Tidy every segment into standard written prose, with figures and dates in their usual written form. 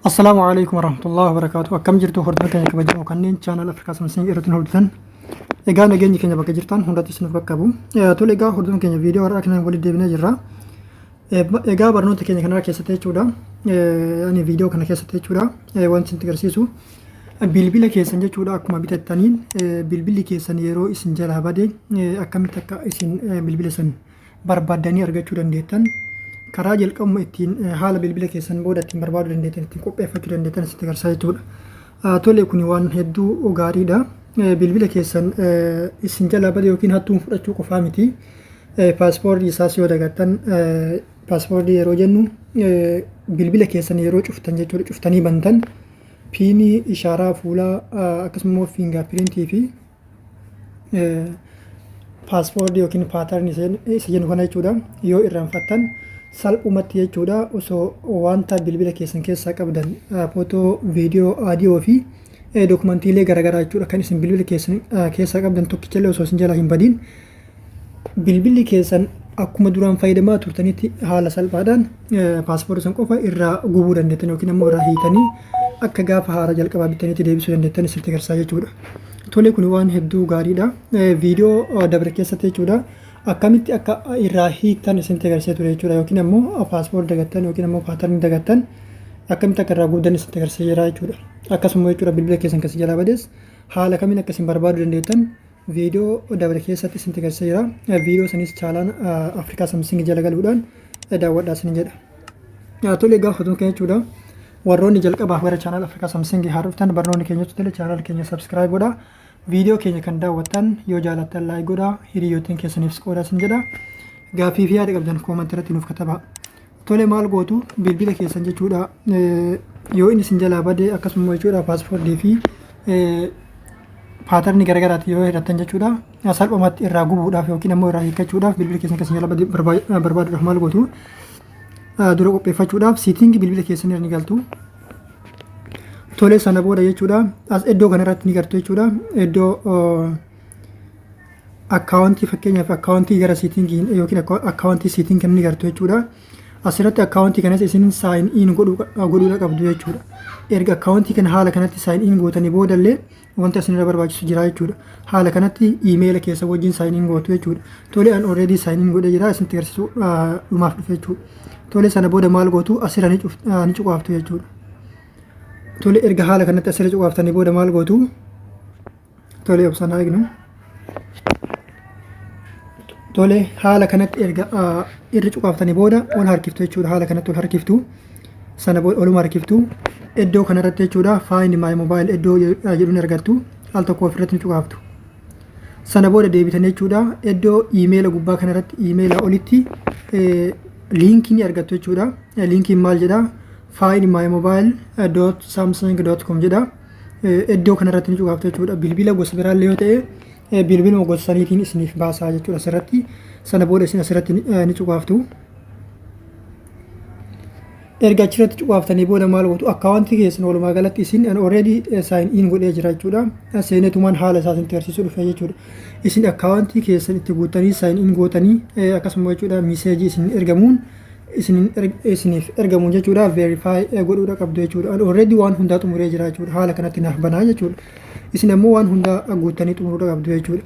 Assalaamu alaikum warahmatullahi wabarakaatu. Akkam jirtu hordoftoota keenya kabajamoo kanneen channel Afrikaa Samsung irratti nu hordoftan. Egaa nageenyi keenya bakka jirtan hundatti isiniif qaqqabu. Tole, egaa hordoftoota keenya, viidiyoo har'aa kanaan walitti deebinee jirra. Egaa barnoota keenya kanarra keessatti jechuudha. Ani viidiyoo kana keessatti jechuudha. Wanti isinitti agarsiisu bilbila keessan jechuudha, akkuma bitattaniin bilbilli keessan yeroo isin jalaa bade akkamitti akka isin bilbila san barbaaddanii argachuu dandeettan, karaa jalqabuma ittiin haala bilbila keessan booda ittiin barbaaduu dandeettan, ittiin qopheeffachuu dandeettan isinitti agarsiisa jechuudha. Tole, kun waan hedduu gaariidha. Bilbila keessan isin jalaa bade yookiin hattuun fudhachuu qofaa miti. Passwordii isaas yoo dagattan, passwordii yeroo jennu bilbila keessan yeroo cuftan jechuudha, cuftanii bantan PINii, ishaaraa fuulaa, akkasuma immoo fingerprintii fi passwordii yookiin patternii isa jennu kana jechuudha, yoo irraanfattan salphumatti jechuudha, osoo wanta bilbila keessan keessaa qabdan, footoo, viidiyoo, audio fi dookumantiilee garaagaraa jechuudha, kan isin bilbila keessan keessaa qabdan tokkichallee osoo isin jalaa hin badiin, bilbilli keessan akkuma duraan fayyadamaa turtanitti haala salphaadhaan passwordii san qofa irraa gubuu dandeettan yookiin ammoo irraa hiitanii akka gaafa haara jalqabaa bitanitti deebisuu dandeettan isinitti agarsiisa jechuudha. Tole, kun waan hedduu gaariidha. Viidiyoo dabre keessatti jechuudha, akkamitti akka irraa hiiktan isinitti agarsiisee ture jechuudha, yookiin ammoo passwordii dagattan yookiin ammoo patternii dagattan akkamitti akka irraa gubdan isinitti agarsiisee jira jechuudha. Akkasuma jechuudha, bilbila keessan kan jalaa bades haala kamiin akka isin barbaaduu dandeettan viidiyoo dabre keessatti isinitti agarsiisee jira. Viidiyoo sanis channel Afrikaa Samsung jala galuudhaan daawwadhaa isin jedha. Tole, egaa hordoftoota keenya jechuudha. Warroonni jalqabaaf gara channel Afrikaa Samsung haa dhuftan, barnoonni keenya tole, channel keenya subscribe godhaa. Viidiyoo keenya kan daawwattan yoo jaalattan like godhaa, hiriyoottan keessaniifis qoodaa isin jedha. Gaaffii fi yaada qabdan commentii irratti nuuf katabaa. Tole, maal gootu? Bilbila keessan jechuudha, yoo inni isin jalaa bade, akkasuma jechuudha, passwordii fi patternii garagaraati yoo hidhattan jechuudha, salphumatti irraa gubuudhaaf yookiin ammoo irraa hiikkachuudhaaf, bilbila keessan kan isin jalaa bade barbaaduudhaaf maal gootu? Dura qopheeffachuudhaaf settingii bilbila keessan irra ni galtu. Tole, sana booda jechuudha, as iddoo kanarratti ni gartu jechuudha, iddoo accountii, fakkeenyaaf accountii gara settingii yookiin accountii setting kan ni gartu jechuudha. Asirratti accountii kanas isin sign in godhuudha qabdu jechuudha. Erga accountii kana haala kanatti sign in gootanii boodallee wanta isinirra barbaachisu jira jechuudha. Haala kanatti emaila keessa wajjin sign in gootu jechuudha. Tole, an already sign in godhee jira, isinitti agarsiisu dhumaaf dhufe jechuudha. Tole, sana booda maal gootu? Asirra ni cuqaaftu jechuudha. Tole, erga haala kanatti asirra cuqaaftanii booda maal gootu? Tole, obsaan haa eegnu. Tole, haala kanatti erga irra cuqaaftanii booda ol harkiftu jechuudha. Haala kanatti ol harkiftu. Sana booda oluma harkiftu. Iddoo kanarratti jechuudha, "Find my mobile" iddoo jedhu ni argattu. Al tokko ofirratti ni cuqaaftu. Sana booda deebitanii jechuudha, iddoo emaila gubbaa kanarratti, emaila olitti linkii ni argattu jechuudha. Linkiin maal jedhaa? findmymobile.samsung.com jedha. Iddoo kanarratti ni cuqaaftu jechuudha. Bilbila gosa biraallee yoo ta'e bilbiluma gosa saniitiin isiniif baasaa jechuudha asirratti. Sana booda isin asirratti ni cuqaaftu. Erga achirratti cuqaaftanii booda maal gootu? Accountii keessan walumaa galatti isin already sign in godhee jira jechuudha. Seenetumaan haala isaa isinitti agarsiisuu dhufe jechuudha. Isin accountii keessan itti guuttanii sign in gootanii, akkasuma jechuudha, messageii isin ergamuun isiniif ergamuun jechuudha, verify godhuudha qabdu jechuudha. Already waan hundaa xumuree jira jechuudha. Haala kanatti naaf banaa jechuudha. Isin ammoo waan hundaa guuttanii xumuruudha qabdu jechuudha.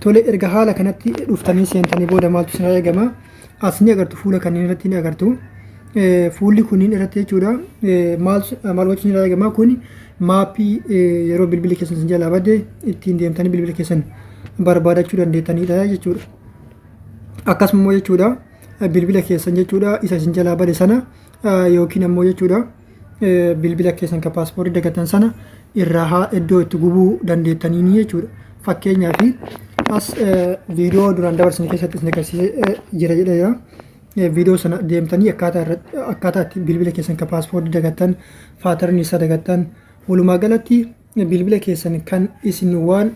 Tole, erga haala kanatti dhuftanii seentanii booda maaltu isin eegama? As ni agartu, fuula kanneen irratti ni agartu. Fuulli kunniin irratti jechuudha, maal maal gochuun irraa eegama? Kun mapii yeroo bilbilli keessan isin jalaa bade ittiin deemtanii bilbila keessan barbaadachuu dandeettanidha jechuudha. Akkasuma jechuudha, bilbila keessan jechuudha, isa isin jalaa bade sana yookiin ammoo jechuudha, bilbila keessan kan passwordii dagatan sana irraa haa iddoo itti gubuu dandeettaniini jechuudha. Fakkeenyaaf as viidiyoo duraan dabarsine keessatti isin agarsiisee jira jedheera. Viidiyoo sana deemtanii akkaataa itti bilbila keessan kan passwordii dagattan, patternii isaa dagattan, walumaa galatti bilbila keessan kan isin waan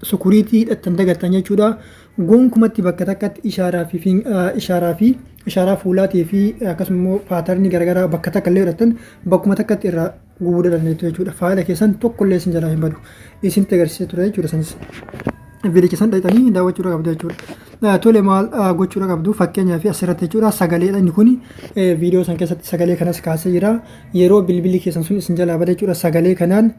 security hidhattan dagattan jechuudha. Gonkumatti bakka takkatti ishaaraa fi ishaaraa fuulaatii fi akkasuma immoo patternii garaagaraa bakka takka illee hidhattan bakkuma takkatti irraa gubuu dandeettu jechuudha. Faayila keessan tokkollee isin jalaa hin badu. Isinitti agarsiisee ture jechuudha sanis. Viidicha san dhaqxanii daawwachuudha qabdu jechuudha. Tole, maal gochuudha qabdu? Fakkeenyaaf asirratti jechuudha, sagaleedha inni kun. Viidiyoo san keessatti sagalee kanas kaasee jira. Yeroo bilbilli keessan sun isin jalaa bade jechuudha, sagalee kanaan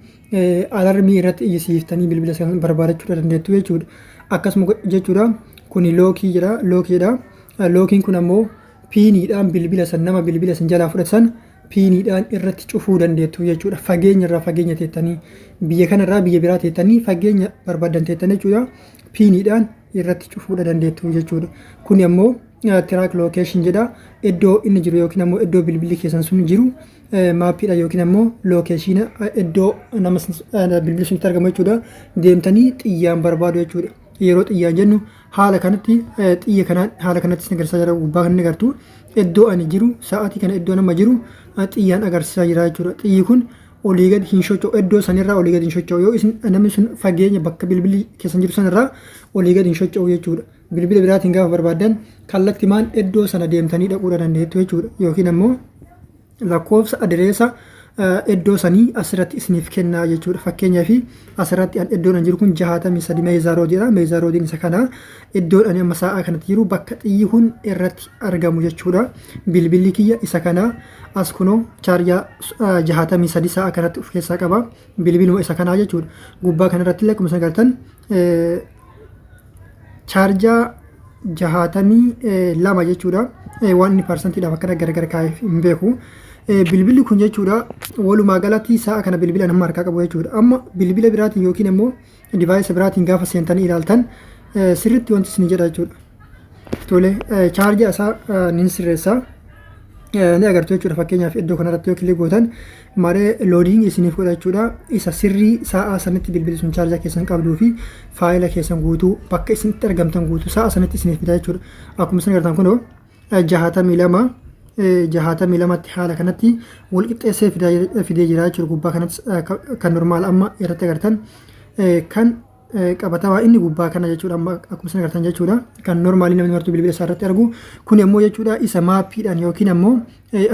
alarmii irratti iyyisiiftanii bilbila san barbaadachuudha dandeettu jechuudha. Akkasuma jechuudha, kuni lockii jira, lockiidha. Lockiin kun ammoo PINiidhaan bilbila san, nama bilbila san jalaa fudhatan, PINiidhaan irratti cufuu dandeettu jechuudha. Fageenya irraa fageenya teettanii, biyya kanarraa biyya biraa teettanii, fageenya barbaadan teettan jechuudha. PINiidhaan irratti cufuudha dandeettu jechuudha. Kuni ammoo track location jedha. Iddoo inni jiru yookiin ammoo iddoo bilbilli keessan sun jiru mapiidha yookiin ammoo locationa iddoo nama bilbilli sun itti argamu jechuudha. Deemtanii xiyyaan barbaadu jechuudha. Yeroo xiyyaan jennu haala kanatti, xiyya kanaan haala kanatti isin agarsiisaa jira. Gubbaa kan inni agartu iddoo ani jiru, sa'aatii kana iddoo nama jiru xiyyaan agarsiisaa jira jechuudha. Xiyyi kun olii gadi hin socho'u, iddoo sanirraa olii gadi hin socho'u, yoo isin namni sun fageenya bakka bilbilli keessan jiru sanirraa olii gadi hin socho'u jechuudha. Bilbila biraatiin gaafa barbaaddan kallattimaan iddoo sana deemtanii dhaquudha dandeettu jechuudha. Yookiin ammoo lakkoofsa adireesa iddoo sanii asirratti isiniif kennaa jechuudha. Fakkeenyaaf asirratti iddoon an jiru kun 63 Meezaa Roadiidha. Meezaa Roadiin isa kana. Iddoon ani amma sa'aa kanatti jiru bakka xiyyi kun irratti argamu jechuudha. Bilbilli kiyya isa kana. As kunoo chaarjaa 63 sa'aa kanatti of keessaa qaba. Bilbiluma isa kanaa jechuudha. Gubbaa kanarratti illee akkuma isin agartan chaarjaa 62 jechuudha. Waan inni parsantiidhaaf akkana gargar kaa'eef hin beeku. Bilbilli kun jechuudha, walumaa galatti sa'a kana bilbila nama harkaa qabu jechuudha. Amma bilbila biraatiin yookiin immoo device biraatiin gaafa seentanii ilaaltan sirriitti wanti isin jedha jechuudha. Tole, chaarjaa isaa nin sirreessaa. Ni agartu jechuudha. Fakkeenyaaf iddoo kanarratti yoo click gootan malee loading isiniif godha jechuudha. Isa sirrii sa'aa sanitti bilbilli sun chaarjaa keessan qabduu fi faayila keessan guutuu, bakka isinitti argamtan guutuu sa'aa sanitti isiniif fida jechuudha. Akkuma isin agartan kunoo 62 62tti haala kanatti wal qixxeessee fidee jira jechuudha. Gubbaa kanatti kan normal amma irratti agartan kan qabatamaa inni gubbaa kana jechuudha. Amma akkuma isin agartan jechuudha, kan normalii namni martuu bilbila isaa irratti argu kun ammoo jechuudha, isa mapiidhaan yookiin ammoo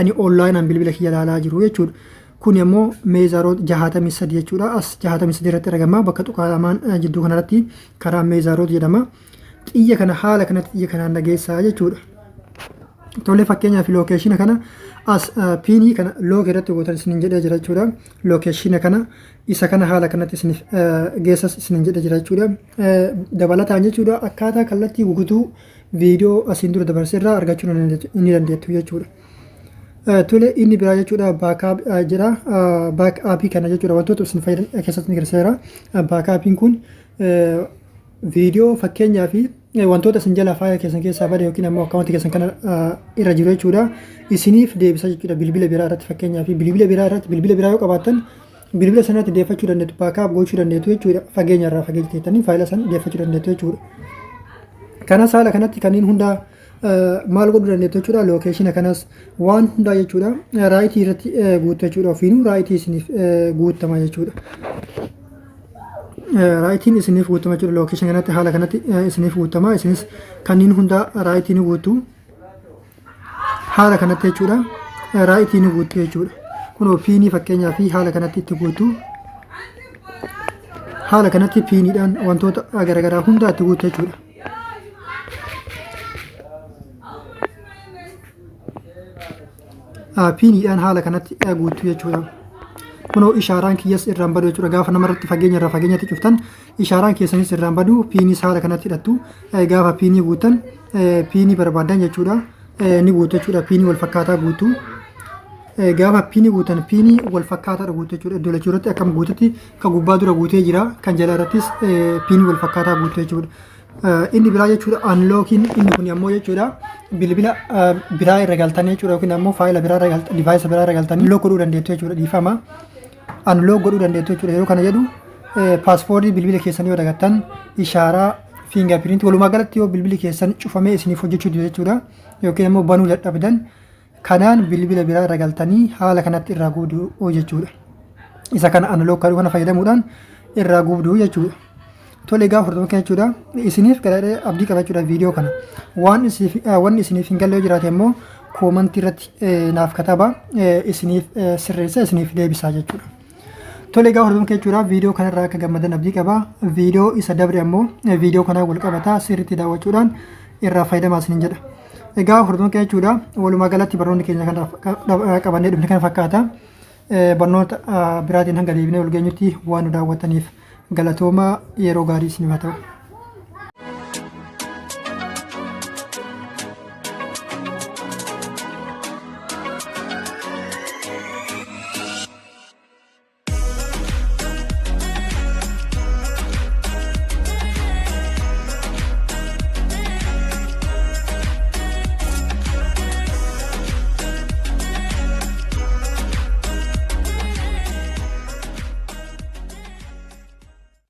ani onlineaan bilbila kiyya ilaalaa jiru jechuudha. Kun ammoo Meezaa Road 63 jechuudha. As 63 irratti argama, bakka tuqaa lamaan jidduu kanarratti karaa Meezaa Road jedhama. Xiyya kana haala kanatti xiyya kanaan dhageessaa jechuudha. Tole, fakkeenyaaf locationa kana as PINii kana lock irratti gootan isiniin jedhee jira jechuudha. Locationa kana isa kana haala kanatti isiniif geessas isiniin jedhee jira jechuudha. Dabalataan jechuudha, akkaataa kallattii guutuu viidiyoo asiin dura dabarse irraa argachuu ni dandeettu jechuudha. Tole, inni biraa jechuudha backup jedha. Backupii kana jechuudha wantoota isin fayyadan keessatti ni agarsiiseera. Backupiin kun viidiyoo fakkeenyaa fi wantoota isin jala faayila keessan keessaa bade yookiin ammoo akkaawuntii keessan kana irra jiru jechuudha. Isiniif deebisa jechuudha bilbila biraa irratti. Fakkeenyaa fi bilbila biraa irratti, bilbila biraa yoo qabaattan, bilbila sanatti deeffachuu dandeettu, backup gochuu dandeettu jechuudha. Fageenya irraa fageenya teettanii faayila san deeffachuu dandeettu jechuudha. Kanas haala kanatti kanneen hundaa maal godhuu dandeettu jechuudha. Locationa kanas waan hundaa jechuudha. Rightii irratti guuttu jechuudha. Ofiinuu rightii isiniif guuttama jechuudha. Rightiin isiniif guuttama jechuudha. Location kanatti haala kanatti isiniif guuttama. Isinis kanneen hundaa rightii ni guuttu. Haala kanatti jechuudha. Rightii ni guuttu jechuudha. Kunoo PINii fakkeenyaa fi haala kanatti itti guuttu. Haala kanatti PINiidhaan wantoota garaagaraa hundaa itti guuttu jechuudha. PINiidhaan haala kanatti guuttu jechuudha. Kunoo ishaaraan kiyyas irraan badu jechuudha. Gaafa namarratti fageenya irraa fageenyatti cuftan ishaaraan keessanis irraan badu. PINiis haala kanatti hidhattu. Gaafa PINii guuttan PINii barbaadan jechuudha. Ni guutu jechuudha. PINii wal fakkaataa guutu. Gaafa PINii guutan PINii wal fakkaataadha guutu jechuudha. Iddoo lachuu irratti akkam guututti kan gubbaa dura guutee jira. Kan jala irrattis PINii wal fakkaataa guutu jechuudha. Inni biraa jechuudha unlockiin inni kun ammoo jechuudha, bilbila biraa irra galtanii jechuudha, yookiin ammoo faayila biraa irra galtanii, device biraa irra galtanii lock godhuu dandeettu jechuudha. Dhiifama, unlock godhuu dandeettu jechuudha. Yeroo kana jedhu passwordii bilbila keessanii yoo dagattan, ishaaraa fingerprintii, walumaa galatti yoo bilbilli keessan cufamee isiniif hojjechuu dide jechuudha, yookiin ammoo banuu dadhabdan, kanaan bilbila biraa irra galtanii haala kanatti irraa gubduu jechuudha. Isa kana unlock kana fayyadamuudhaan irraa gubduu jechuudha. Tole egaa hordofaa jechuudha. Isiniif galee abdii qaba jechuudha viidiyoo kana. Waan wanni isiniif hin galle yoo jiraate immoo commentii irratti naaf kataba, isiniif sirreessa, isiniif deebisaa jechuudha. Tole, egaa hordoftoota jechuudha, viidiyoo kanarraa akka gammadan abdii qaba. Viidiyoo isa dabre ammoo viidiyoo kanaa wal qabataa sirriitti daawwachuudhaan irraa fayyadamaa isiniin jedha. Egaa hordoftoota jechuudha, walumaa galatti barnoonni keenya kanaaf qabannee dhufne kana fakkaata. Barnoota biraatiin hanga deebinee ol geenyutti waan nu daawwattaniif galatoomaa, yeroo gaarii isiniif haa ta'u.